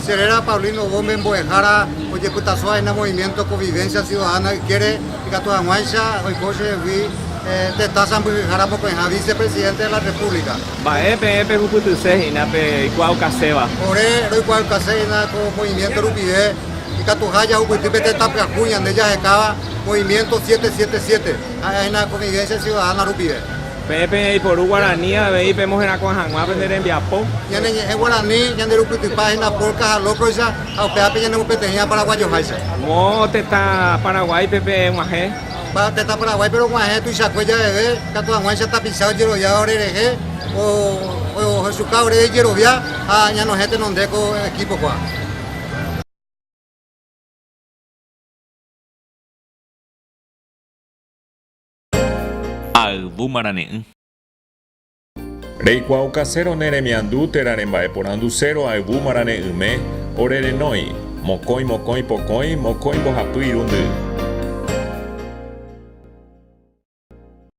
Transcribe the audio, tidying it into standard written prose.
Che réra Paulino Gómez mbo'ehára ojepytasóva hína Movimiento Convivencia Ciudadana ykére ikatu hag̃uáicha oiko chehegui tetã sãmbyhyhára mokõiha Vicepresidente de la República. Mba'e peẽ pehupytyse hína peikuaaukaséva? Ore roikuaaukase hína ko movimiento rupive ikatuha jahupyty pe tetã pyahu ñande jahekáva Movimiento 777 ha'e hína Convivencia Ciudadana rupive. Peẽ peiporu guarani avei pemoherakuã hag̃ua pene rembiapo. Ñane ñe'ẽ guarani ñande rupytypa hína polka ha lókroicha ha upévape ñanemopeteĩva paraguajoháicha. Moõ tetã Paraguáipe peg̃uahẽ? Tetã Paraguáipe rog̃uahẽ tuichakue javeve, katu hag̃uáicha tapicha ojerovia ore rehe, ohechuka ore ijerovia ha ñanohẽ tenonde ko ekípo kóva. Ayvu marane'ỹ. Reikuaaukasérõ ne remiandu térã remba'eporandusérõ ayvu marane'ỹme, ore renói, mokõi mokõi pokõi mokõi mbohapy irundy.